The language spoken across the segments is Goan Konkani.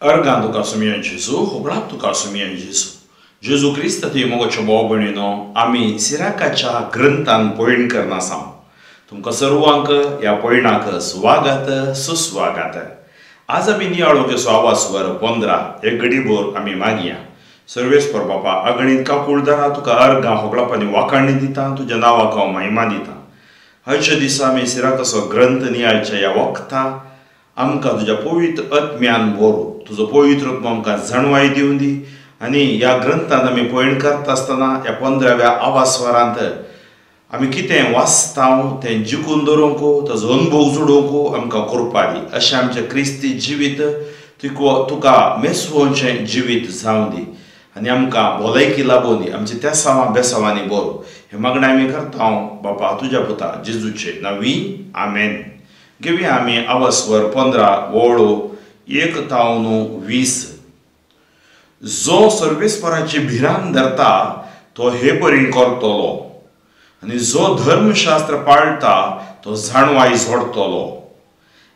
अर्गां तुका सुमयान जेजू, होगळाप तुका सुमयान जेजू. जेजू क्रिस्त ती मोगाच्यो भाव भयणीनो, आमी सिराकाच्या ग्रंथान पयण करना आसा. तुमकां सर्वांक ह्या पयणाक स्वागत सुस्वागत. आज आमी नियाळो केसो आवाज 15 एक घडीभर आमी मागया. सर्वेस्पर बापा, अगणीत काकुळदारा तुका अर्गां होगळाप आनी वाखाणी दिता, तुज्या नांवाक हांव महिमा दिता. हयच्या दिसा आमी सिराकाचो ग्रंथ नियाळच्या ह्या वखता आमकां तुज्या पवित्र आत्म्यान बरो, तुजो पवित्र आत्मो आमकां जाणवाय दिवन दी. आनी ह्या ग्रंथान आमी पयण करता आसतना ह्या 15व्या आवास्वरांत आमी कितें वाचता तें जिखून दवरूंक, ताजो अनुभव जोडूंक आमकां कृपा दी. अशें आमचें क्रिस्ती जिवीत तुका मेसवोचें जिवीत जावं दी आनी आमकां भलायकी लाबोवन दी. आमच्या तेसांवां बेसांवांनी बरो हें मागणें आमी करता बापा तुज्या पुता जेजूचे नांवी, आमेन. घेवया आमी आवास्वर 15 वळो 1 तावन 20. जो सर्वेस्पराची भिरांत धरता तो हे परी करतलो आनी जो धर्मशास्त्र पाळटा तो जाणवाय जोडटलो.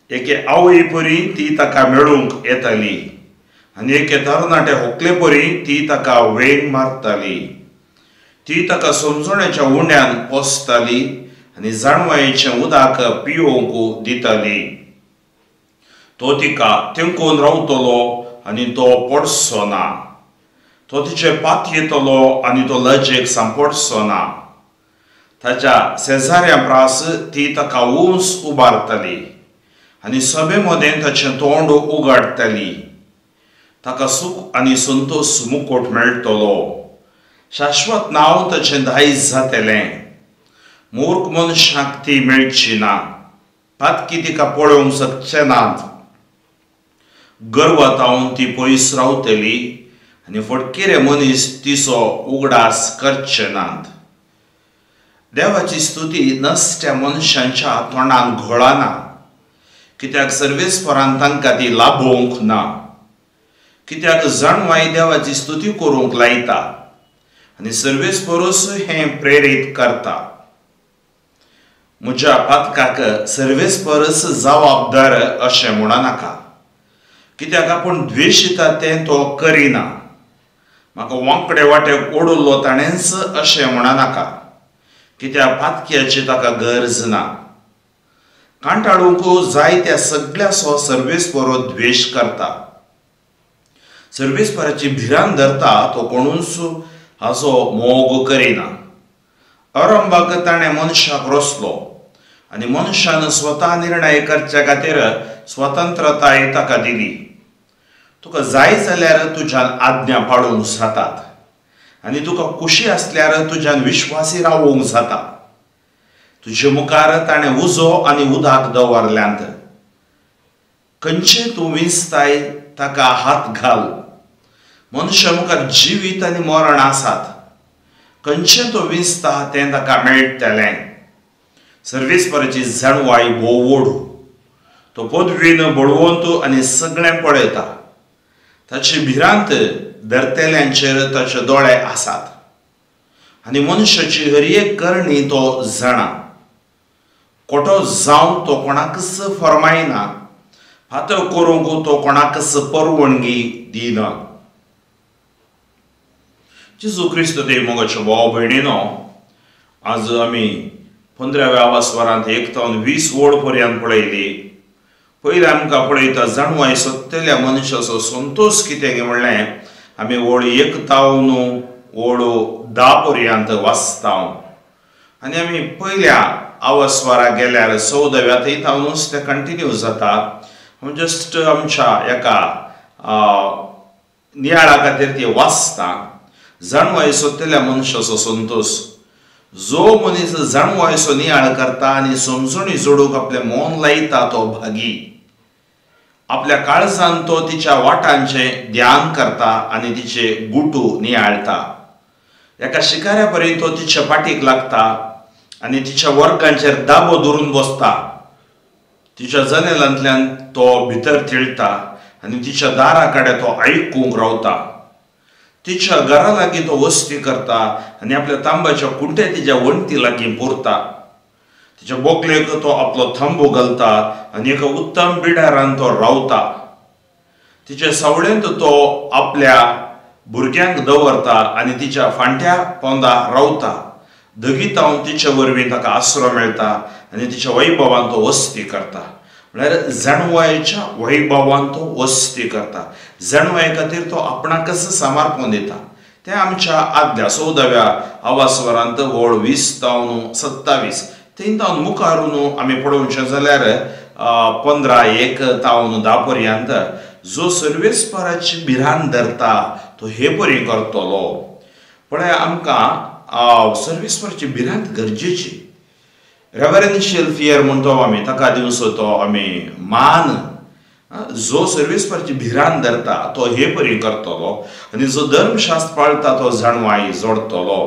एके आवय परी ती ताका मेळूंक येताली आनी एके तरणाटे होकले परी ती ताका वेंग मारताली. ती ताका समजण्याच्या उण्यान पोसताली आनी जाणवायेचें उदक पियोवंक दिताली. तो तिका तेंकून रावतलो आनी तो पडचो ना, तो तिचे पात येतलो आनी तो लजेक सांपडचो ना. ताच्या शेजाऱ्या प्रास ती ताका उंच उबारताली आनी सभे मदें ताचें तोंड उगाडटाली. ताका सूख आनी संतोश मुकोट मेळटलो, शाश्वत नांव ताचें दायज जातलें. मूर्ख मनशाक ती मेळची ना, पातकी तिका पळोवंक शकचे नात. गर्वतावन ती पयस रावतली आनी फटकिरे मनीस तिचो उगडास करचे नात. देवाची स्तुती नसत्या मनशांच्या तोंडान घोळना, कित्याक सर्वेस्परान तांकां ती लाभोवंक ना. कित्याक जाणवाय देवाची स्तुती करूंक लायता आनी सर्वेस्परूच हें प्रेरीत करता. म्हज्या पातकाक सर्वेस्परस जबाबदार अशें म्हणनाका, कित्याक आपूण द्वेशिता तें तो करिना. म्हाका वांकडे वाटेक ओडुल्लो ताणेंच अशें म्हणनाका, कित्याक पातक्याची ताका गरज ना. कांटाळूंक जाय त्या सगळ्याचो सर्वेस्परो द्वेश करता. सर्वेस्पराची भिरांत धरता तो कोणूच हाचो मोग करिना. आरंभाक ताणें मनशाक रचलो आनी मनशान स्वता निर्णय करच्या खातीर स्वतंत्रताय ताका दिली. तुका जाय जाल्यार तुज्यान आज्ञा पाळूंक जातात आनी तुका खुशी आसल्यार तुज्यान विश्वासी रावूंक जाता. तुजे मुखार ताणें उजो आनी उदक दवरल्यांत. खंयचें तूं विंचताय ताका हात घाल. मनशा मुखार जिवीत आनी मरण आसात, खंयचें तो विंचता तें ताका मेळटलें. सर्वेस्पराची जाणवाय भोव व्हड, तो पदवीन बळवंत आनी सगळें पळयता. ताची भिरांत धरतल्यांचेर ताचे दोळे आसात आनी मनशाची हर एक करणी तो जाणा. कोटो जावं तो कोणाकच फर्मायना, फातर करूंक तो कोणाकच परवणगी दिना. जेजू क्रिस्त देव मोगाच्यो भाव भयणीनो, आज आमी 15व्या आवास्वरांत 1 तावन 20 वोड पर्यंत पळयली. पयलीं आमकां पळयता जाणवाय सोदतल्या मनशाचो संतोश कितें म्हणलें आमी वळ 1 तावन वळ 10 पर्यंत वाचता. आनी आमी पयल्या आवास्वरा गेल्यार 14व्या थंय तावनूच तें कंटिन्यू जाता. जस्ट आमच्या एका नियाळा खातीर ती वाचता. जाणवाय सोदतल्या मनशाचो संतोश, जो मनीस जाणवायचो नियाळ करता आनी समजणी जोडूंक आपलें मन लायता तो भागी. आपल्या काळजान तो तिच्या वाटांचें ध्यान करता आनी तिचे गुटू नियाळटा. एका शिकाऱ्या परी तो तिच्या फाटीक लागता आनी तिच्या वर्गांचेर दाबो धरून बसता. तिच्या जनेलांतल्यान तो भितर तिळटा आनी तिच्या दारा कडेन तो आयकूंक रावता. तिच्या घरा लागीं तो वस्ती करता आनी आपल्या तांब्याच्या कुंटे तिच्या वण्टी लागीं पुरता. तिच्या बोकलेक तो आपलो थांबो घालता आनी एका उत्तम बिडारान तो रावता. तिचे सावळेंत तो आपल्या भुरग्यांक दवरता आनी तिच्या फांट्या पोंदा रावता. दगीतावन तिचे वरवीं ताका आसरो मेळटा आनी तिच्या वैभवान तो वस्ती करता. म्हळ्यार जाणवायेच्या वैभवान तो वस्ती करता. जाणवाये खातीर तो आपणाकच समर्पण दिता. तें आमच्या आदल्या 14व्या आवासवरांत वळ 20 तावन 27 थंय तावन मुखारून आमी पळोवचें जाल्यार 15:1 तावन 10 पर्यंत जो सर्वेस्पराची भिरांत धरता तो हे परी करतलो. पळय आमकां सर्वेस्पराची भिरांत गरजेची. रेवरेन्शियल फियर म्हणतो आमी ताका दिवचो तो आमी मान. जो सर्वेस्पराची भिरांत धरता तो हे परी करतलो आनी जो धर्मशास्त्र पाळटा तो जाणवाय जोडटलो.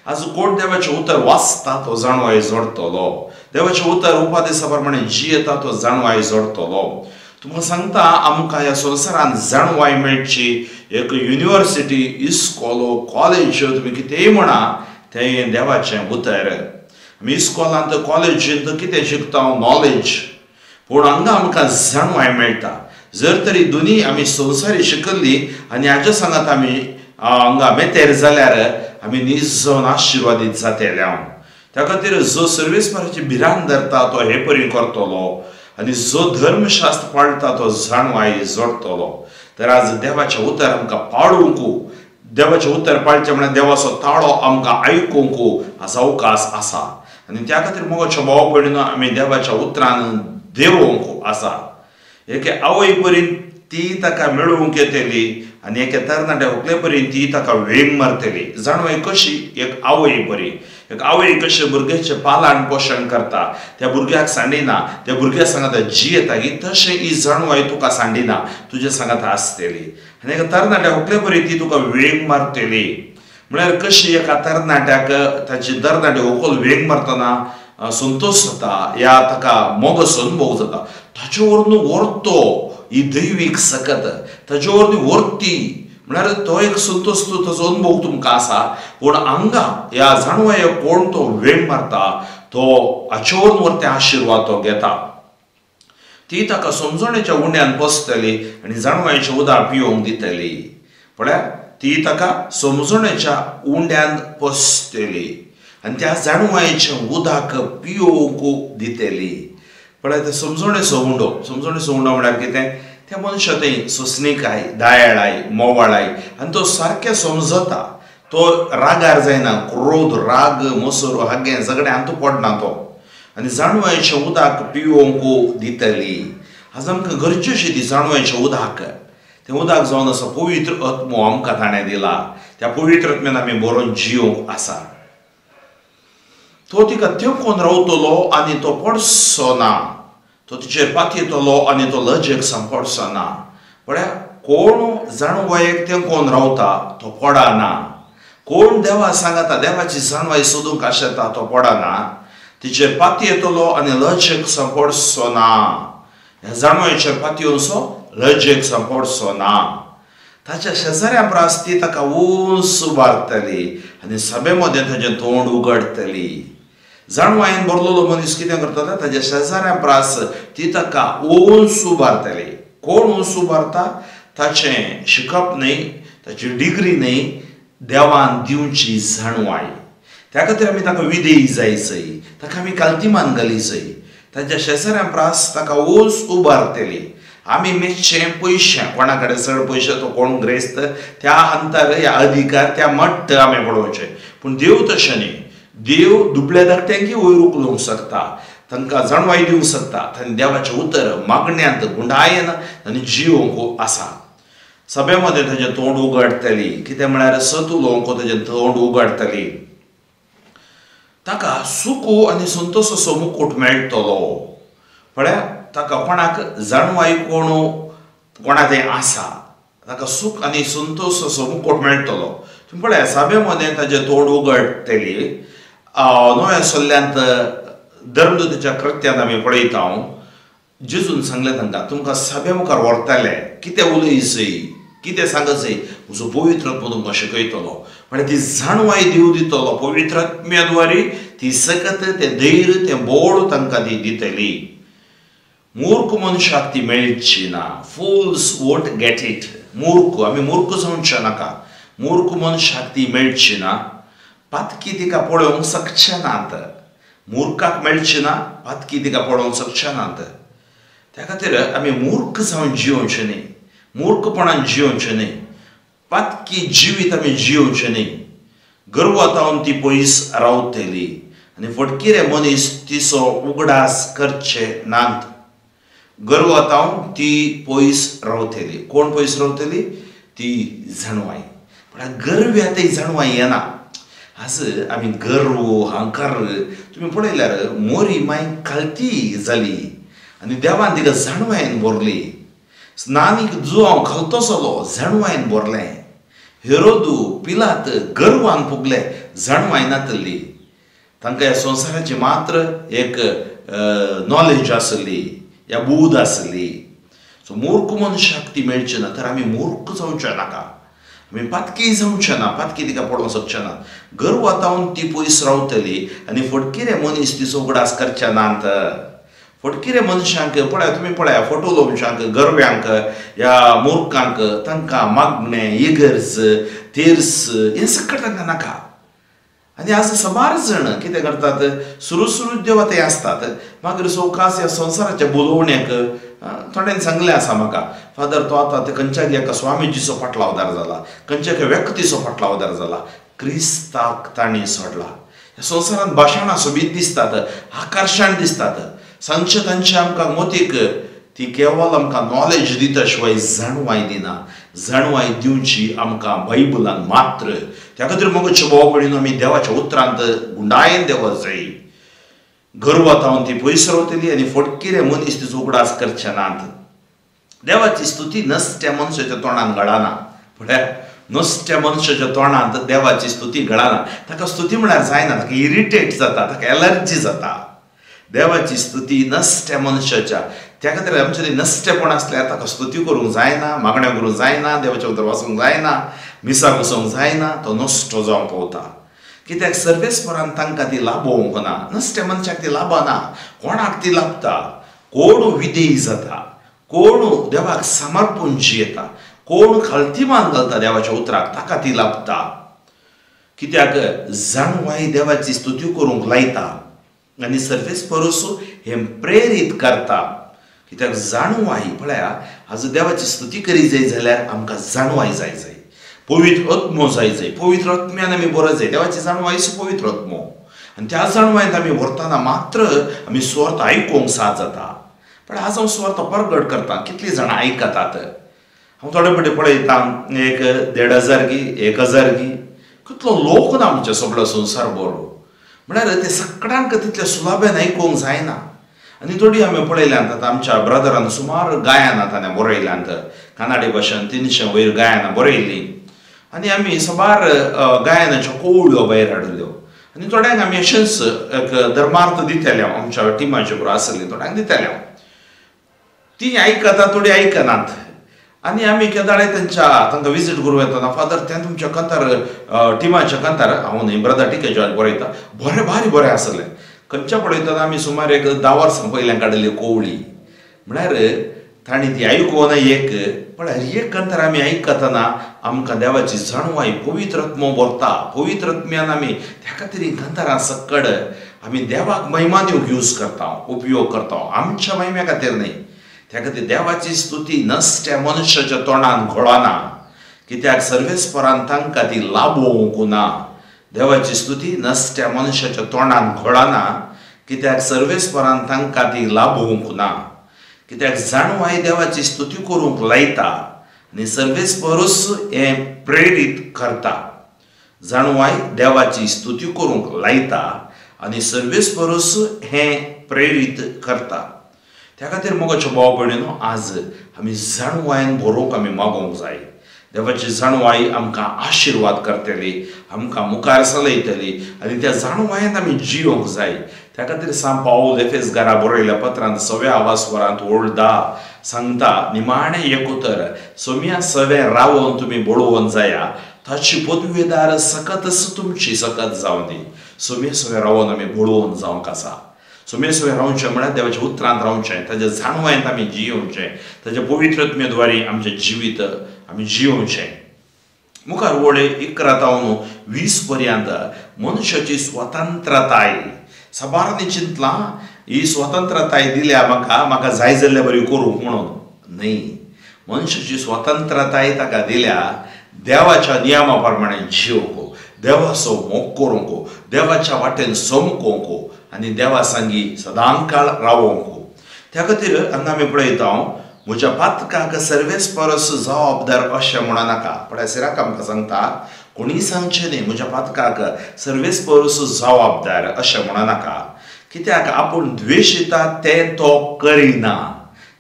आज कोण देवाचें उतर वाचता तो जाणवाय जोडटलो. देवाचें उतर उपादेसा प्रमाणे जियेता तो जाणवाय जोडटलो. तुमकां सांगता आमकां ह्या संवसारांत जाणवाय मेळची एक युनिवर्सिटी, इस्कोल, कॉलेज तुमी कितेंय म्हणा तें देवाचें उतर. आमी इस्कोलांत कॉलेजींत कितें शिकता? नॉलेज. पूण हांगा आमकां जाणवाय मेळटा. जर तरी दोनी आमी संवसारी शिकल्ली आनी हाज्या सांगात आमी हांगा मेतेर जाल्यार आमी नीज जावन आशिर्वादीत जातले. हांव त्या खातीर जो सर्वेस्पराची भिरांत धरता तो हे परी करतलो आनी जो धर्मशास्त्र पाळटा तो जाणवाय जोडटलो. तर आज देवाचें उतर आमकां पाळूंक, देवाचें उतर पाळचें म्हळ्यार देवाचो ताळो आमकां आयकूंक आज अवकाश आसा. आनी त्या खातीर मोगाच्या भाव भयणीनो आमी देवाच्या उतरान देवोंक आसा. एके आवय परीन ती ताका मेळोवंक येतली आनी एके तरणाट्या व्हंकले परीन ती ताका वेंग मारतली. जाणवाय कशी? एक आवय परी. एक आवय कशें भुरग्याचें पालन पोशण करता, त्या भुरग्याक सांडिना, त्या भुरग्या सांगाता जियेता की तशें ही जाणवाय तुका सांडिना, तुज्या सांगाता आसतली. आनी एका तरणाट्या व्हंकले परी ती तुका वेंग मारतली. म्हळ्यार कशी एका तरणाट्याक ताची तरणाटी व्हंकल वेंग मारतना संतोश जाता, या ताका मोगस अनुभव जाता. ताचे वरनू व्हरतो ही दैवीक सकत, ताचे वरनी व्हरती म्हळ्यार तो एक संतोश ताचो अनुभव तुमकां आसा. पूण हांगा ह्या जाणवाय कोण तो वेंग मारता तो हाचे वरून व्हरते आशिर्वाद तो घेता. ती ताका समजणेच्या उंड्यान बसतली आनी जाणवायेचें उदक पिवंक दितली. पळया ती ताका समजणेच्या उंड्यान बसतली आनी त्या जाणवायेचें उदक पिवंक दितली. पळय ते समजणेचो उंडो. समजणेचो उंडो म्हळ्यार कितें? त्या मनशा थंय सोंसणीकाय, दयाळाय, मोवाळाय आनी तो सारकें समजता. तो रागार जायना, क्रोध, राग, मोसरो, हागें झगडें हातूंत पडना तो. आनी जाणवायेचें उदक पिवंक दितली. आज आमकां गरजेची ती जाणवायेचें उदक. तें उदक जावन आसा पवित्र आत्मो आमकां ताणें दिला. त्या पवित्र आत्म्यान आमी बरोवन जियोंक आसा. तो तिका तेंकोन रावतलो आनी तो पडचो ना. तो तिचेर पातयेतलो आनी तो लजेक सांपडचो ना. पळया कोण जाणवायेक तेंकोन रावता तो पडना. कोण देवा सांगता, देवाची जाणवाय सोदूंक आशेता तो पडना. तिचेर पातयेतलो आनी लजेक सांपडचो ना. ह्या जाणवायेचेर पातयेवचो लजेक सांपडचो ना. ताच्या शेजाऱ्या प्रास ती ताका उंच उबारतली आनी सभे मदें ताजें तोंड उगडटली. जाणवायेन भरलेलो मनीस कितें करता? ताज्या शेजाऱ्या प्रास ती ताका उंच उबारतली. कोण उंच उबारता? ताचें शिकप न्हय, ताची डिग्री न्हय, देवान दिवची जाणवाय. त्या खातीर आमी ताका विधेयी जायचय, ताका आमी कालतिमान घालीचय. ताज्या शेजाऱ्या प्रास ताका उंच उबारतली. आमी मेजचे पयशे, कोणा कडेन चड पयशे तो कोण ग्रेस्त, त्या अंतर ह्या अधिकार त्या मट्ट आमी पळोवचें. पूण देव तशें न्ही. देव दुबळ्या धाकट्यांकी वयर उखलूंक शकता, तांकां जाणवाय दिवंक शकता. तांणी देवाचें उतर मागण्यांत गुंडायेन तांणी जियोंक आसा. सभे मदें ताजें तोंड उगडटली. कितें म्हळ्यार सत उलोवंक ताजें तोंड उगडटली. ताका सुखू आनी संतोश असो मुकूट मेळटलो. पळया ताका कोणाक जाणवाय कोण कोणा तें आसा ताका सुख आनी संतोश असो मुकूट मेळटलो. तुमी पळया सभे मदें ताजें तोंड उगडटली. नव्या सल्ल्यांत धर्मदूताच्या कृत्यांत आमी पळयता. जेजून सांगलें तांकां, तुमकां सभे मुखार व्हरतले, कितें उलयसय, कितें सांगसय, म्हजो पवित्र आत्मो तुमकां शिकयतलो. म्हळ्यार ती जाणवाय देव दितलो पवित्र आत्म्या द्वारे. ती सकत, तें धैर्य, तें बोड तांकां ती दितली. मूर्ख मनशाक ती मेळची ना. Fools won't get it. मूर्ख, आमी मूर्ख जावचें नाका. मूर्ख मनशाक ती मेळची ना, पातकी तिका पळोवंक शकचे नात. मूर्खाक मेळची ना, पातकी तिका पळोवंक शकचे नात. त्या खातीर आमी मूर्ख जावन जियोवचें न्ही, मूर्खपणान जियोवचें न्ही, पातकी जिवीत आमी जियोवचें न्ही. गर्वातावन ती पयस रावतली आनी फटकिरे मनीस तिचो उगडास करचे नात. गर्वातावन ती पयस रावतली. कोण पयस रावतली? ती जाणवाय. पण गर्व्या ती जाणवाय येना. आज आमी गर्व हंकार तुमी पळयल्यार मोरी माय खालती जाली आनी देवान तिका जाणवायेन भरली. स्नानीक जुआंव खालतो जालो, जाणवायेन भरलें. हेरोदू पिलात गर्वान फुगले, जाणवाय नातली. तांकां ह्या संवसाराची मात्र एक नॉलेज आसली या बूद आसली. सो मूर्ख मनशाक ती मेळची ना, तर आमी मूर्ख जावचें नाका, आमी पातकी जावचें ना, पातकी तिका पळोवंक शकचे ना. गर्वातावन ती पयस रावतली आनी फटकिरे मनीस तिचो उगडास करचे नात. फटकिरे मनशांक पळया, तुमी पळया, फटोलो मनशांक, गर्व्यांक ह्या मूर्खांक तांकां मागणें, इगर्ज, तेर्स हें सगळें तांकां नाका. आनी आज साबार जण कितें करतात, सुरू सुरू देवा ते आसतात, मागीर सवकास ह्या संवसाराच्या बोलोवण्याक थोड्यांनी सांगलें आसा म्हाका, फादर तो आतां ते खंयच्या एका स्वामीजीचो फाटलावदार जाला, खंयच्या एका व्यक्तीचो फाटलावदार जाला, क्रिस्ताक तांणी सोडला. ह्या संवसारांत भाशणां सोबीत दिसतात, आकर्शण दिसतात, सांगचें तांचें आमकां मोतीक ती केवल आमकां नॉलेज दिता शिवाय जाणवाय दिना. जाणवाय दिवची आमकां बायबलान मात्र. त्या खातीर मोगाचे भाव भयणीनो, आमी देवाच्या उतरांत गुंडायेन देवा जाय. गर्वातावन ती पयस रावतली आनी फटकिरे मनीस तिचो उगडास करचे नात. देवाची स्तुती नसत्या मनशाच्या तोंडान घडना. पळया, नसत्या मनशाच्या तोंडांत देवाची स्तुती घडना. ताका स्तुती म्हळ्यार जायना, ताका इरिटेट जाता, ताका एलर्जी जाता. देवाची स्तुती नसत्या मनशाच्या. त्या खातीर आमचें नसतेपण आसल्यार ताका स्तुती करूंक जायना, मागण्यो करूंक जायना, देवाचें उतर वाचूंक जायना, मिसाक वचूंक जायना, तो नश्टो जावंक पावता. कित्याक सर्वेस्परान तांकां ती लाभोवंक ना. नसत्या मनशाक ती लाभना. कोणाक ती लाभता? कोण विधेयी जाता, कोण देवाक समर्पून जियेता, कोण खालती मान घालता देवाच्या उतराक, ताका ती लाभता. कित्याक जाणवाय देवाची स्तुती करूंक लायता आनी सर्वेस्परूस हें प्रेरीत करता. कित्याक जाणवाय पळया, आज देवाची स्तुती करी जाय जाल्यार आमकां जाणवाय जाय जाय, पवित्र आत्मो जाय जाय. पवित्र आत्म्यान आमी बरो जाय. देवाची जाणवाय पवित्र आत्मो आनी त्या जाणवायेंत आमी व्हरतना मात्र आमी सुवार्थ आयकूंक साथ जाता. पण आज हांव सुवार्थ परगट करता, कितलीं जाणां आयकतात? हांव थोडे फावटी पळयता, एक 1500 गी 1000 गी कितलो लोक ना आमच्या सगळो संवसार बरो. म्हळ्यार ते सगळ्यांक तितल्या सुलाभेन आयकूंक जायना. आनी थोडी आमी पळयल्यांत आतां आमच्या ब्रदरान सुमार गायनां ताणें बरयल्यांत, कानाडी भाशेन 300 वयर गायनां बरयल्लीं आनी आमी साबार गायनाच्यो कोवळ्यो भायर हाडल्यो. आनी थोड्यांक आमी अशेंच एक धर्मार्थ दितले, आमच्या टिमाचे बरोबर आसली थोड्यांक दितले, ती आयकता, थोडी आयकनात. आनी आमी केदाळे तेंच्या तांकां विजीट करूं येतना, फादर तें तुमच्या कांतार टिमाच्या कांतार हांव न्ही ब्रदर टिके जॉर्ज बरयता, बरें भारी बरें आसलें. खंयच्या पळयतना आमी सुमार एक 10 वर्सां पयल्यान काडिल्ली कोवळी, म्हळ्यार तांणी ती आयकूना एक, पळय एक कांतार आमी आयकतना आमकां देवाची जाणवाय पवित्र आत्मो भरता. पवित्र आत्म्यान आमी त्या खातीर कांतारां सक्कड आमी देवाक महिमा दिवंक यूज करता, उपयोग करता, आमच्या महिम्या खातीर न्ही. त्या खातीर देवाची स्तुती नसत्या मनशाच्या तोंडान घोळना, कित्याक सर्वेस्परान तांकां ती लाभोवंक ना. देवाची स्तुती नसत्या मनशाच्या तोंडान घोळना, कित्याक सर्वेस्परान तांकां ती लाभोवंक ना. कित्याक जाणवाय देवाची स्तुती करूंक लायता आनी सर्वेस्परूच हें प्रेरीत करता. जाणवाय देवाची स्तुती करूंक लायता आनी सर्वेस्परूच हें प्रेरीत करता. त्या खातीर मोगाच्यो भाव भयणीनो, आज आमी जाणवायेन बरोवंक आमी मागोवंक जाय. देवाची जाणवाय आमकां आशिर्वाद करतली, आमकां मुखार चलयतली आनी त्या जाणवायेन आमी जियोंक जाय. त्या खातीर सांत पावल एफेसकारा बरयल्या पत्रांत 6व्या आवासवरांत ओळदा सांगता, निमाणें एक उतर सोम्या सवें रावोन तुमी बळोवन जाया, ताची पदवेदार सकतच तुमची सकत जावं दी. सोम्या सवें रावोन आमी बळोवन जावंक आसा. सोमेसवे रावचें म्हळ्यार देवाच्या उतरांत रावचें, ताज्या जाणवायेंत आमी जियोवचें, ताज्या पवित्रत्मे द्वारे आमचें जिवीत आमी जियोवचें. मुखार वळे 11 तावन 20 पर्यंत मनशाची स्वतंत्रताय. साबारांनी चिंतलां ही स्वतंत्रताय दिल्या म्हाका, म्हाका जाय जाल्ल्या बरी करूंक म्हणून. न्हय, मनशाची स्वतंत्रताय ताका दिल्या देवाच्या नियमा प्रमाणे जियोवंक, देवाचो मोग करूंक, देवाच्या वाटेन समकोवंक आनी देवा सांगी सदांकाळ रावोवंक. त्या खातीर हांगा आमी पळयता म्हज्या पातकाक सर्वेस परस जबाबदार अशें म्हणा नाका. पळय सिराक आमकां सांगता कोणीय सांगचें न्ही म्हज्या पातकाक सर्वेस परस जबाबदार अशें म्हणा नाका, कित्याक आपूण द्वेशिता तें तो करिना.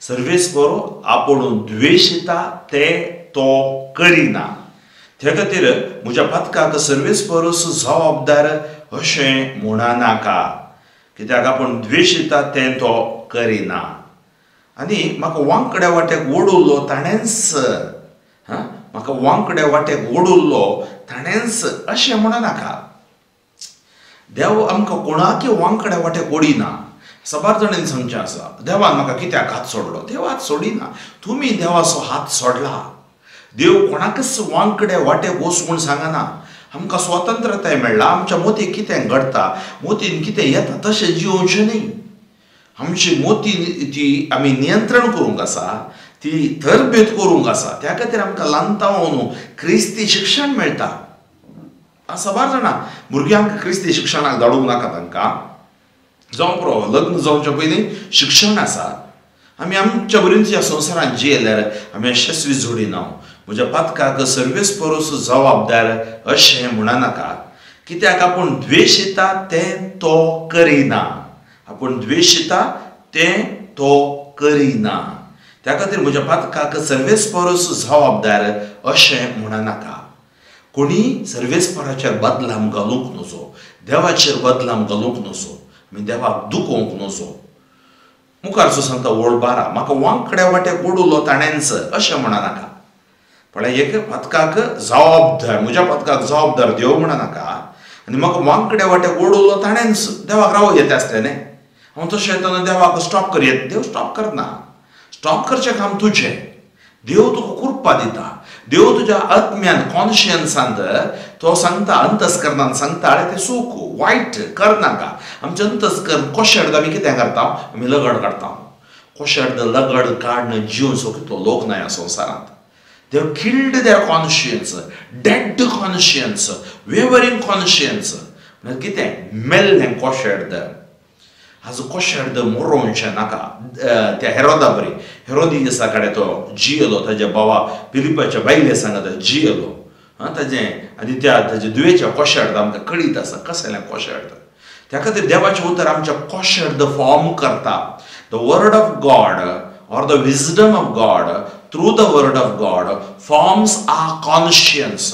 सर्वेस पर आपूण द्वेशिता तें तो करिना. त्या खातीर म्हज्या पातकाक सर्वेस परस जबाबदार अशें म्हणा नाका, कित्याक आपूण द्वेशिता तें तो करिना. आनी म्हाका वांकड्या वाटेक ओडुल्लो ताणेंच, म्हाका वांकड्या वाटेक ओडुल्लो ताणेंच अशें म्हणा नाका. देव आमकां कोणाकय वांकड्या वाटेक ओडिना. साबार जाणांनी सांगचें आसा देवान म्हाका कित्याक हात सोडलो. देव हात सोडिना, तुमी देवाचो हात सोडला. देव कोणाकच वांकड्या वाटेक वच म्हूण सांगना. आमकां स्वतंत्रताय मेळ्ळा, आमच्या मोती कितें घडटा, मोतीन कितें येता तशें जियोवचें न्ही. आमची मोती ती आमी नियंत्रण करूंक आसा, ती तरबेत करूंक आसा. त्या खातीर आमकां ल्हानतावन क्रिस्ती शिक्षण मेळटा. साबार जाणां भुरग्यांक क्रिस्ती शिक्षणाक धाडूंक नाका, तांकां जावं पुरो लग्न जावच्या पयलीं शिक्षण आसा. आमी आमच्या बरीच ह्या संवसारांत जियेल्यार आमी यशस्वी जोडिना. म्हज्या पातकाक सर्वेस परस जबाबदार अशें म्हणा नाका, कित्याक आपूण द्वेशिता तें तो करिना. आपूण द्वेशिता तें तो करिना. त्या खातीर म्हज्या पातकाक सर्वेस परस जबाबदार अशें म्हणा नाका. कोणी सर्वेस्पराचेर बदलाम घालूंक नजो, देवाचेर बदलाम घालूंक नजो, आमी देवाक दुखोवंक नजो. मुखार सो सांगता ओळ 12 म्हाका वांकड्या वाटेक ओडुलो ताणेंच अशें म्हणा नाका. पळय एक पातकाक जबाबदार, म्हज्या पातकाक जबाबदार देव म्हणा नाका आनी म्हाका वांकड्या वाटेक ओडुलो ताणेंच. देवाक रावो येता आसलें न्ही, हांव तशें येतना देवाक स्टॉप करयेत. देव स्टॉप करना, स्टॉप करचें काम तुजें. देव तुका कृपा दिता, देव तुज्या आत्म्यान कॉन्शियन्सांत तो सांगता, अंतस्करणान सांगता अरे तें चूक वायट करनाका. आमचें अंतस्करण कोशेर्द आमी कितें करता, आमी लगड काडटा. कोशेर्द लगड काडून जिवचो कितलो लोक ना ह्या संवसारांत. They have killed their conscience, dead conscience, wavering conscience. म्हळ्यार कितें मेल्लें कोशेर्द. हाजो कोशेर्द मोरोवचें नाका. त्या हेरोदा बरी हेरोदियसा कडेन तो जियेलो, ताज्या बाबा फिलिपाच्या बायले सांगता जियेलो ताजें आनी त्या ताज्या दुयेच्या कोशेर्द आमकां कळीत आसा कसलें कोशेर्द. त्या खातीर देवाचें उतर आमच्या कोशेर्द फॉर्म करता. The word of God or the wisdom of God through the word of God forms our conscience.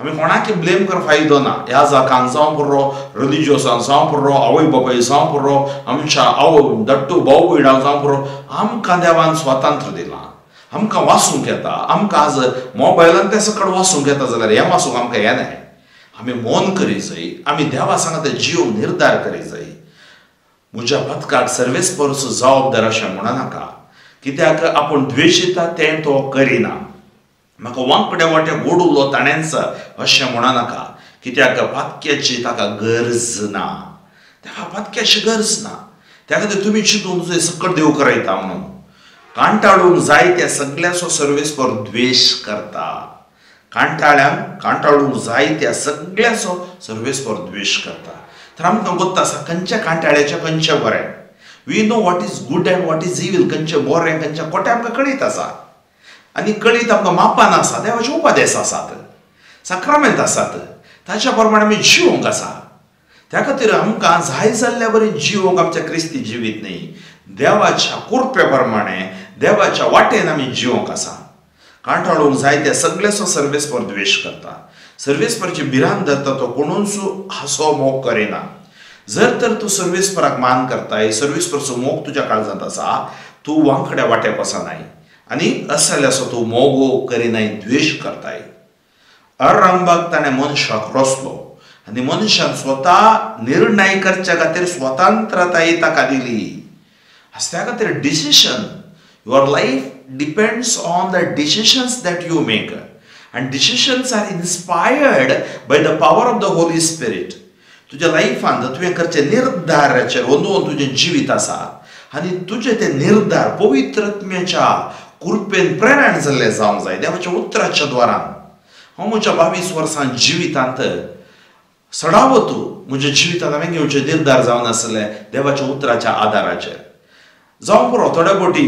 आमी कोणाक ब्लेम कर फायदो ना. ह्या जाकान जावं पुरो, रिलिजियसान जावं पुरो, आवय बापाय जावं पुरो, आमच्या आवय दट्टू भाव भयणां जावं पुरो, आमकां देवान स्वातंत्र्य दिलां. आमकां वाचूंक येता, आमकां आज मोबायलान तें सकयल वाचूंक येता जाल्यार हें वाचूंक आमकां येना. आमी मौन करी जाय, आमी देवा सांगता जीव निर्धार करी जाय. म्हज्या पातकाक सर्वेस परस जबाबदार अशें म्हणा नाका, कित्याक आपूण द्वेशिता तें तो करिना. म्हाका वांकड्या वाटेक ओडुलो ताणेंच अशें म्हणा नाका, कित्याक पातक्याची ताका गरज ना. ताका पातक्याची गरज ना. त्या खातीर तुमी चिंतूंक जाय सकट देव करयता म्हणून. कांटाळूंक जाय त्या सगळ्याचो सर्वेस्पर द्वेश करता. कांटाळ्यांक कांटाळूंक जाय त्या सगळ्याचो सर्वेस्पर द्वेश करता. तर आमकां गोत्ता आसा खंयच्या कांटाळ्याचें खंयचें बरें. We know what is good and what is evil. खंयचें बरें खंयचें खोटें आमकां कळीत आसा आनी कळीत आमकां मापान आसा. देवाचे उपदेश आसात, साक्रामेंत आसात, ताच्या प्रमाणे आमी जिवंक आसा. त्या खातीर आमकां जाय जाल्ल्या बरी जिवंक आमच्या क्रिस्ती जिवीत न्ही, देवाच्या कृपे प्रमाणे देवाच्या वाटेन आमी जिवंक आसा. कांटाळूंक जाय त्या सगळ्याचो सर्वेस्पर द्वेश करता. सर्वेस्परची भिरांत धरता तो कोणूच हांसो मोग करिना. जर तर तूं सर्वेस्पराक मान करताय, सर्वेस्परचो मोग तुज्या काळजांत आसा, तूं वांकड्या वाट्याक वचनाय आनी असल्याचो तूं मोगो करिनाय, द्वेश करताय. अरंभाक ताणें मनशाक रचलो आनी मनशान स्वता निर्णय करच्या खातीर स्वतंत्रताय ताका दिली. आस त्या खातीर decision, your life depends on the decisions that you make, and decisions are inspired by the power of the Holy Spirit. तुज्या लायफान तुवें करचे निर्धाराचेर अंदून तुजें जिवीत आसा आनी तुजे ते निर्धार पवित्रत्म्याच्या कृपेन प्रेरण जाल्ले जावंक जाय देवाच्या उतराच्या द्वारान. हांव म्हज्या 22 वर्सां जिवितांत सडावतू म्हज्या जिवितांत हांवें घेवचे निर्धार जावन आसले देवाच्या उतराच्या आदाराचेर. जावं पुरो थोड्या बोटी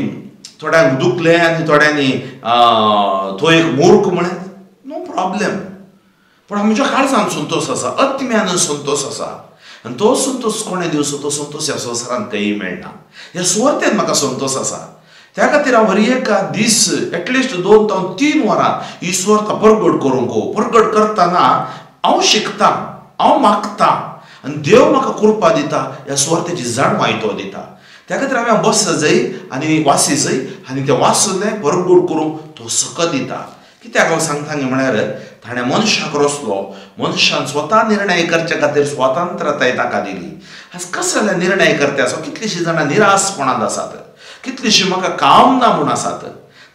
थोड्यांक दुखलें आनी थोड्यांनी तो एक मूर्ख म्हळें, नो प्रॉब्लेम. पूण म्हज्या काळजान संतोश आसा, आत्म्यान संतोश आसा आनी तो संतोश कोणें दिवचो, तो संतोश ह्या संवसारांत खंयी मेळना. ह्या सुवातेन म्हाका संतोश आसा. त्या खातीर हांव हर एका दीस एटलिस्ट 2 ते 3 वरां ही सुवार्थ परगट करूंक, परगट करतना हांव शिकतां, हांव मागतां आनी देव म्हाका कृपा दिता, ह्या सुवार्थेची जाणवाय तो दिता. त्या खातीर हांवें बस जाय आनी वासी जाय आनी तें वाचलें परगट करूंक तो सकत दिता. कित्याक हांव सांगता म्हळ्यार ताणें मनशाक रचलो, मनशान स्वता निर्णय करच्या खातीर स्वतंत्रताय ताका दिली. आज कसले निर्णय करता आसा, कितलींशीं जाणां निराशपणांत आसात, कितलींशीं म्हाका काम ना म्हूण आसात.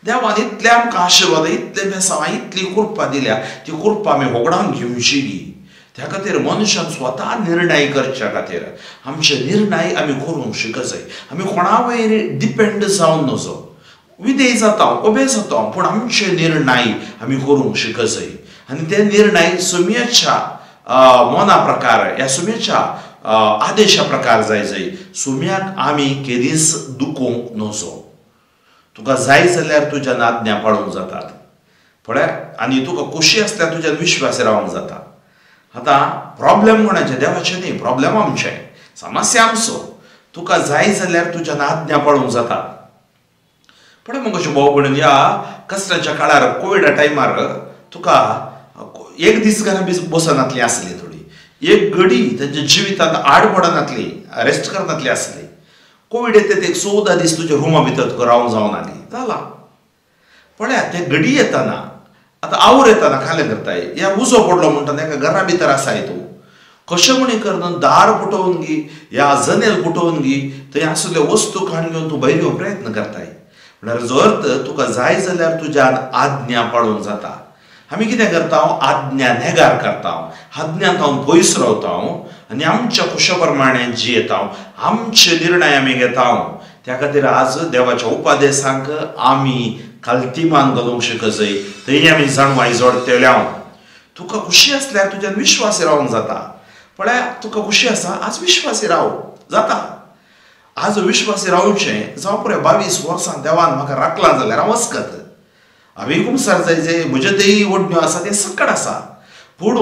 देवान इतले आमकां आशिर्वाद, इतले बेसांव, इतली कृपा दिल्या, ती कृपा आमी होगडावन घेवची गी. त्या खातीर मनशान स्वता निर्णय करच्या खातीर आमचे निर्णय आमी करूंक शिकत जाय. आमी कोणा वयर डिपेंड जावन नजो, विधेय जाता, ओबे जाता, पूण आमचे निर्णय आमी करूंक शिकत जाय. आनी ते निर्णय सुम्याच्या मना प्रकार ह्या सुम्याच्या आदेशा प्रकार जाय जाय. सुम्याक आमी केदींच दुखोवंक नजो. तुका जाय जाल्यार तुज्या आज्ञा पाळूंक जातात पळय, आनी तुका खोशी आसल्यार तुज्यान विश्वास रावंक जाता. आतां प्रॉब्लेम कोणाचे, देवाचे न्ही, प्रॉब्लेम आमचे, समस्या आमचो. तुका जाय जाल्यार तुज्यान आज्ञा पाळूंक जातात. पळय मग कशें भाव भयणीन ह्या कश्टाच्या काळार कोविडा टायमार तुका एक दीस घरा बसनातली आसली, थोडी एक घडी तांच्या जिवितांत आड पडनातली, रेस्ट करनातली आसली. कोविड येते एक 14 दीस तुज्या रुमा भितर तुका रावंक जावनाली जाला. पळया ते घडी येताना आतां आवर येताना खालें करताय, ह्या उजो पडलो म्हणटा एका घरा भितर आसाय तूं, कशें म्हणी करून दार पुटोवन गी ह्या जनेल पुटोवन गी थंय आसलेल्यो वस्तू काडून घेवन तूं भायर येवंक प्रयत्न करताय. म्हळ्यार जो अर्थ तुका जाय जाल्यार तुज्यान आज्ञा पाळूंक जाता. आमी कितें करता, आज्ञा नेगार करता, आज्ञांत हांव पयस रावता आनी आमच्या खुशा प्रमाणे जियेता, आमचे निर्णय आमी घेता. त्या खातीर आज देवाच्या उपदेशांक आमी खालतीमान घालूंक शिकत जाय, थंय आमी जाणवाय जोडटले. तुका खुशी आसल्यार तुज्यान विश्वासी रावंक जाता. पळय तुका खुशी आसा, आज विश्वासी राव जाता. आज विश्वासी रावचें जावं पळय 22 वर्सां देवान म्हाका राखलां जाल्यार हांव वचकत हांवें कुमसार जाय जे म्हजें तेय ओडण्यो आसा तें सकट आसा. पूण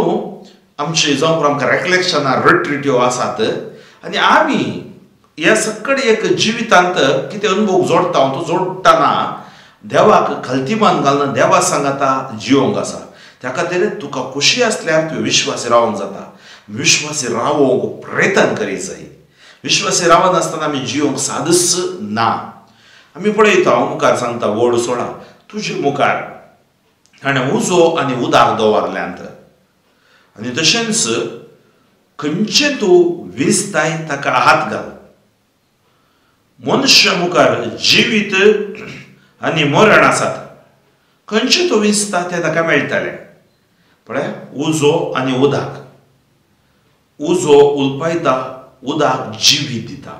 आमचे जावं आमकां रेकलेक्शनां रिट्रिट्यो आसात आनी आमी ह्या सकट एक जिवितांत कितें अनुभव जोडटा, तो जोडटना देवाक खलतीमान घालना देवा सांगाता जिवंक आसा. त्या खातीर तुका खोशी आसल्यार तुवें विश्वासी रावंक जाता. विश्वासी रावोंक प्रयत्न करीत जाय. विश्वासी रावनासतना आमी जिवंक सादच ना. आमी पळयता हांव मुखार सांगता व्हड 16 तुजे मुखार ताणें उजो आनी उदक दवरल्यांत आनी तशेंच खंयचें तूं विजताय ताका हात घाल. मनशा मुखार जिवीत आनी मरण आसात, खंयचें तूं विजता तें ताका मेळटलें. पळय उजो आनी उदक, उजो उलपायता, उदक जिवीत दिता.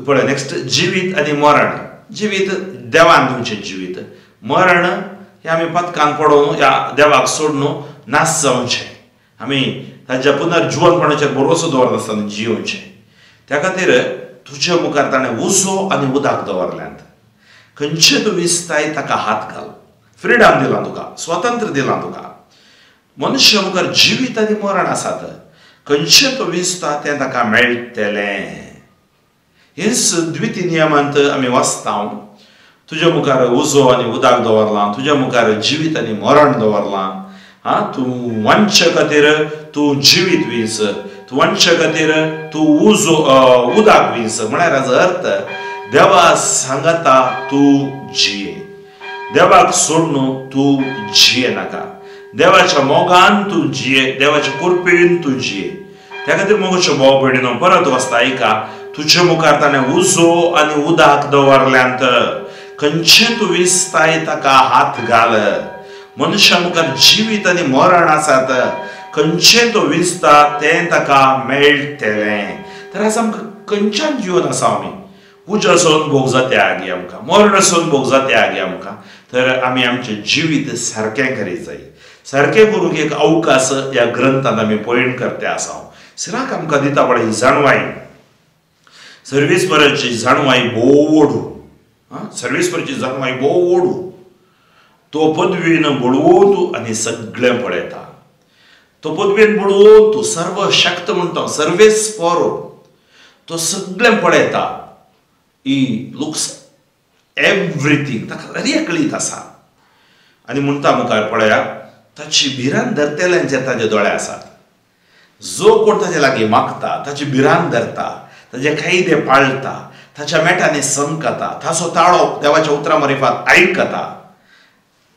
पळय नेक्स्ट जिवीत आनी मरण. जिवीत देवान दिवचें जिवीत, मरण हें आमी पथकान पडोवन ह्या देवाक सोडून नाश जावचें, आमी ताच्या पुनर्जिवनपणाचेर भरोसो दवरनासतना जियोवचें. त्या खातीर तुज्या मुखार ताणें उजो आनी उदक दवरल्यांत, खंयचें तूं विजताय ताका हात घाल. फ्रिडम दिलां तुका, स्वातंत्र्य दिलां तुका. मनुष्या मुखार जिवीत आनी मरण आसात, खंयचें तूं विजता तें ताका मेळटलें. हेच द्वितीय नियमांत आमी वाचता, तुज्या मुखार उजो आनी उदक दवरलां, तुज्या मुखार जिवीत आनी मरण दवरलां. आं, तूं वांचे खातीर तूं जिवीत वीज, तूं वांचे खातीर तूं उजो उदक वीज. म्हळ्यार हाजो अर्थ देवा सांगता तूं जिये, देवाक सोडून तूं जिये नाका. देवाच्या मोगान तूं जिये, देवाच्या कृपेन तूं जिये. त्या खातीर मोगाच्यो भाव भयणीनो परत वाचता आयका, तुजे मुखार ताणें उजो आनी उदक दवरल्यांत, खंयचें तूं विस्ताय ताका हात घाल. मनशा मुखार जिवीत आनी मरण आसात, खंयचें तो विस्ता तें ताका मेळटलें. तर आज आमकां खंयच्यान जिवन आसा आमी, उज्याचो अनुभोग जाता आगी आमकां, मरणाचो अनुभोग जाता आगी आमकां. तर आमी आमचें जिवीत सारकें करीत जाय. सारकें करूंक एक अवकाश ह्या ग्रंथान आमी पळयण करते आसा. सिराक आमकां दिता पळय ही जाणवाय, सर्वेस्पराची जाणवाय भोव ओडू, सर्वेस्पराची जाणवाय भोव ओडू. तो पदवीन बळवंत तूं आनी सगळें पळयता. तो पदवीन बळवंत तूं सर्वशक्त म्हणटा, सर्वेस्पर, तो सगळें पळयता. ही लुक्स एवरीथींग, ताका हर कळीत आसा. आनी म्हणटा मुखार पळया, ताची भिरांत धरतल्यांचेर ताजे दोळे आसात. जो कोण ताजे लागीं मागता, ताची भिरांत धरता, ताजे कायदे पाळटा, ताच्या मेटांनी समकता, ताचो ताळो देवाच्या उतरां मारिफात आयकता,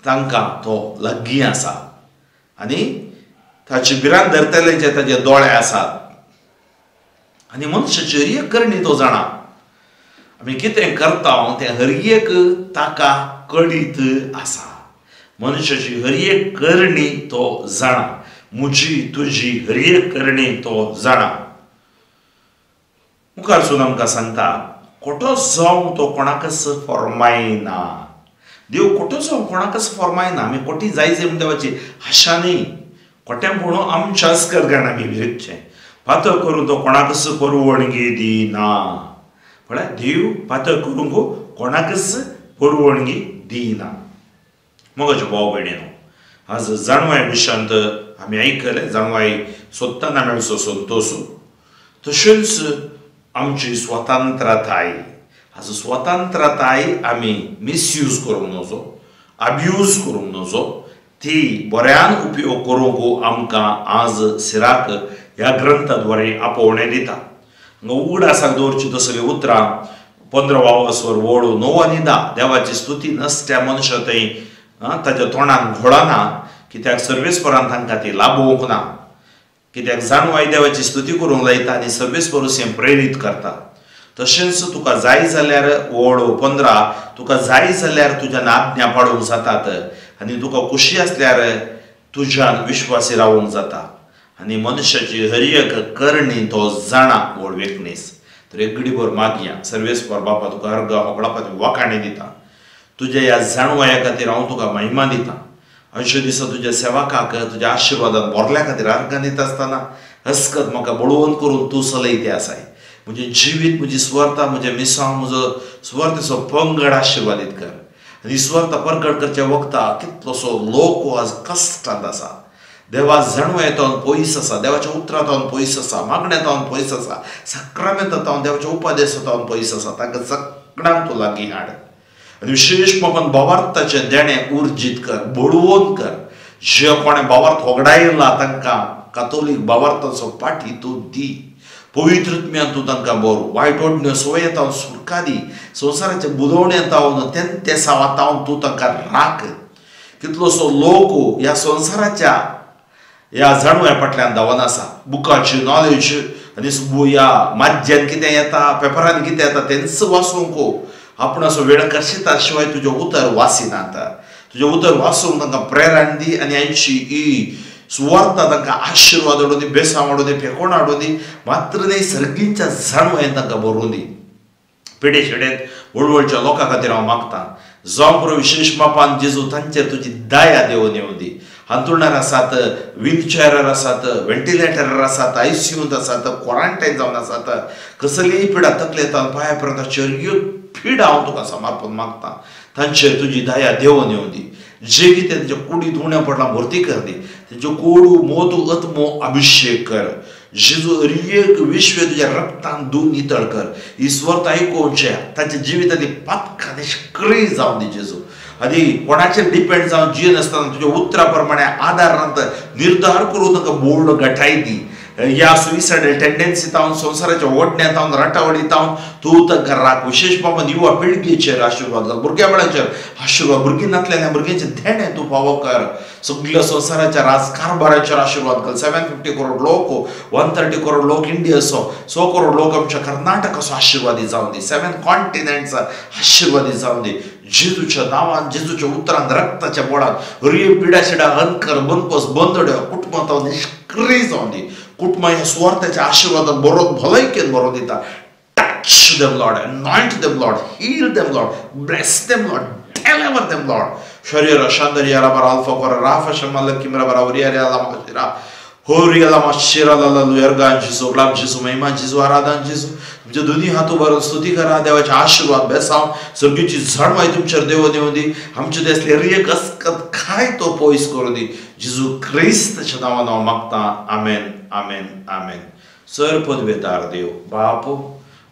तांकां तो लागीं आसा. आनी ताची भिरांत धरतल्यांचेर ताजे दोळे आसात. आनी मनशाची हर एक करणी तो जाणा. आमी कितें करता तें हर एक ताका कळीत आसा. मनशाची हर एक करणी तो जाणा, म्हजी तुजी हर एक करणी तो जाणा. मुखार सून आमकां सांगता, खोटो जावं तो कोणाकच फॉर्मायना. देव खोटो जावं कोणाकच फॉर्मायना. आमी खोटी जाय जाय म्हूण देवाची आशा न्ही. खोटें म्हणून आमच्याच करगान आमी विरचें. पातक करून तो कोणाकच परवणगी दिना. पळय, देव पातक करूंक कोणाकच परवणगी दिना. मोगाच्यो भाव भयणीनो, आज जाणवाय विशयांत आमी आयकलें, जाणवाय सोदतना मेळचो संतोश, तशेंच आमची स्वतंत्रताय. आज स्वतंत्रताय आमी मिसयूज करूंक नजो, अब्यूज करूंक नजो, ती बऱ्यान उपयोग करूंक आमकां आज सिराक ह्या ग्रंथाद्वारे आपोवणें दिता. हांगा उगडासाक दवरची तसलीं उतरां 15 वावसवर वळू 9 आनी 10, देवाची स्तुती नसत्या मनशा थंय ताच्या तोंडान घोळना, कित्याक सर्वेस्परान तांकां ती लाभोवंक ना. कित्याक जाणवाय देवाची स्तुती करूंक लायता आनी सर्वेस्परूच हें प्रेरीत करता. तशेंच तुका जाय जाल्यार वळू 15, तुका जाय जाल्यार तुज्यान आज्ञा पाडूंक जातात आनी तुका खुशी आसल्यार तुज्यान विश्वासी रावूंक जाता. आनी मनशाची हर एक करणी तो जाणा वळ 19. तर एक घडीभर मागया, सर्वेस्पर बापा तुका अर्घ होगडापा वाखाणी दिता. तुज्या ह्या जाणवाया खातीर हांव तुका महिमा दिता. अंयशीं दिसा तुज्या सेवकाक तुज्या आशिर्वादान भरल्या खातीर अर्घां दिता आसतना हस्कत म्हाका बळवंत करून तूं चलयते आसाय. म्हजें जिवीत, म्हजी सुवार्ता, म्हजें मिसांव, म्हजो सुवार्थेचो पंगड आशिर्वादीत कर. आनी सुवार्ता परगट करच्या वखता कितलोसो लोक आज कश्टांत आसा. देवा जाणवायेंत पयस आसा, देवाच्या उतरांत पयस आसा, मागण्यांत पयस आसा, साक्रामेंतांत देवाच्या उपदेसांत पयस आसा. तांकां सगळ्यांक तूं लागीं हाड. आनी विशेश मापान भावार्थाचें देणें उर्जीत कर, बळवंत कर. जे कोणें भावार्थ होगडायला तांकां कातोलीक भावार्थाचो पाठी तूं दी. पवित्रत्म्यान तूं तांकां बरो वायट ओडण्यो सवयेंत सुटका दी. संवसाराच्या बुदवण्यांत तें सावातावन तूं तांकां राख. कितलोसो लोक ह्या संवसाराच्या ह्या जाणवया फाटल्यान धांवन आसा. बुकाची नॉलेज आनी ह्या माध्यम कितें येता, पेपरान कितें येता तेंच वाचूंक आपण असो वेळ करशिता शिवाय तुजें उतर वाचिनात. तुजें उतर वाचूंक तांकां प्रेरण दी आनी आयची ही सुवार्ता तांकां आशिर्वाद हाडूं दी, बेसांव हाडूं दी, फेकोण हाडूं दी, मात्र न्ही सर्गींच्या जाणवयेन तांकां भरूं दी. पेडे शेडेंत वळवळच्या लोकां खातीर हांव मागतां, जावं पुरो विशेश मापान जेजू तांचेर तुजी दया देवून येवं दी. हांतुळणार आसात, व्हीलचेरार आसात, व्हेंटिलेटरार आसात, आयसीयूंत आसात, क्वॉरंटायन जावन आसात, कसलीय पिडा तकलेंत पांया पर्यंत ह्यो पिडा हांव तुका समर्पण मागतां. तांचेर तुजी दया देवून येवं दी. जे कितें तेंच्या कुडींत उणें पडलां भरती कर दी. तेंच्यो कोडू मोतू आत्मो अभिशेक कर. जेजू हर एक विश्व तुज्या रक्तान धुवन नितळ कर. ही स्वर्त आयकोवचें तांच्या जिवितांतली पातकां निश्क्रीय जावन दी जेजू. आनी कोणाचेर डिपेंड जावन जियेनासतना तुज्या उतरा प्रमाणे आदारांत निर्धार करून तांकां बोर्ड गठाय दी. ह्या सुइसायडल टेंडन्सी तावन संवसाराच्या ओडण्या तावन राटावळी तावन तूं तांकां राख. विशेश बाबान युवा पिळगेचेर आशिर्वाद घाल, भुरग्या बाळांचेर आशिर्वाद, भुरगीं नातलेल्या भुरग्यांचें देणें तूं फावो कर. सगळ्या संवसाराच्या राजकारभाराचेर आशिर्वाद घाल. 750 करोड लोक, 130 करोड लोक इंडियाचो, 100 करोड लोक आमच्या कर्नाटकाचो आशिर्वादी जावन दी. 7 कॉन्टिनेंट्स आशिर्वादी जावन दी. जेजूच्या नांवान, जेजूच्या उतरान, रक्ताच्या बोळान हरये पिडा शिडा हनकर बनपस बंदड्यो कुटुंबां तावन निश्क्रिय जावन दी. कुटुंबां ह्या सुवार्थाच्या आशिर्वादान बरो भलायकेन बरो दिता. Touch them Lord, anoint them Lord, heal them Lord, bless them Lord, deliver them Lord. शरीर शांदरिया राबर अल्फा कोरा राफा शमाल किमरा बरा उरिया लामा शिरा होरिया लामा शिरा लालू यर्गान जिसू गुलाब जिसू महिमा जिसू आराधन जिसू. तुमच्या दोन्ही हात उभारून स्तुती करा. देवाचे आशीर्वाद बेसाव, स्वर्गीची झडवाय तुमच्यार देव देवून दी. आमच्या देसले रियक अस्कत काय तो पयस करूं दी. जेजू क्रिस्ताच्या नांवान हांव मागता. आमेन, आमेन, आमेन. सर पदवेदार देव बाप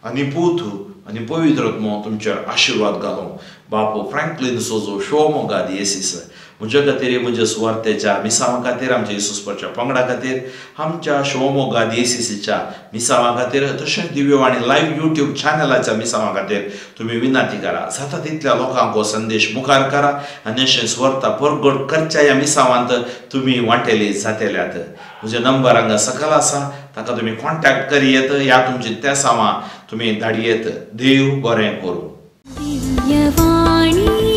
आनी पूत आनी पवित्र आत्मो तुमचेर आशिर्वाद घालूं. बापू फ्रँकलीन सोजो शिवमोगा दियेसीस म्हज्या खातीर, म्हज्या सुवार्थेच्या मिसांवा खातीर, आमच्या येसुस्परच्या पंगडा खातीर, आमच्या शिवमोगा दियेसीच्या मिसांवा खातीर, तशेंच दिव्यवाणी लायव्ह यूट्यूब चॅनलाच्या मिसांवा खातीर तुमी विनंती करा. जाता तितल्या लोकांक हो संदेश मुखार करा आनी अशें सुवार्ता परगट करच्या ह्या मिसांवांत तुमी वांटेली जातेल्यात. म्हजे नंबर हांगा सकयल आसा, ताका तुमी कॉन्टॅक्ट करी येत ह्या तुमची तेसांवां तुमी धाडयेत. देव बरें करूं. दिव्यवाणी.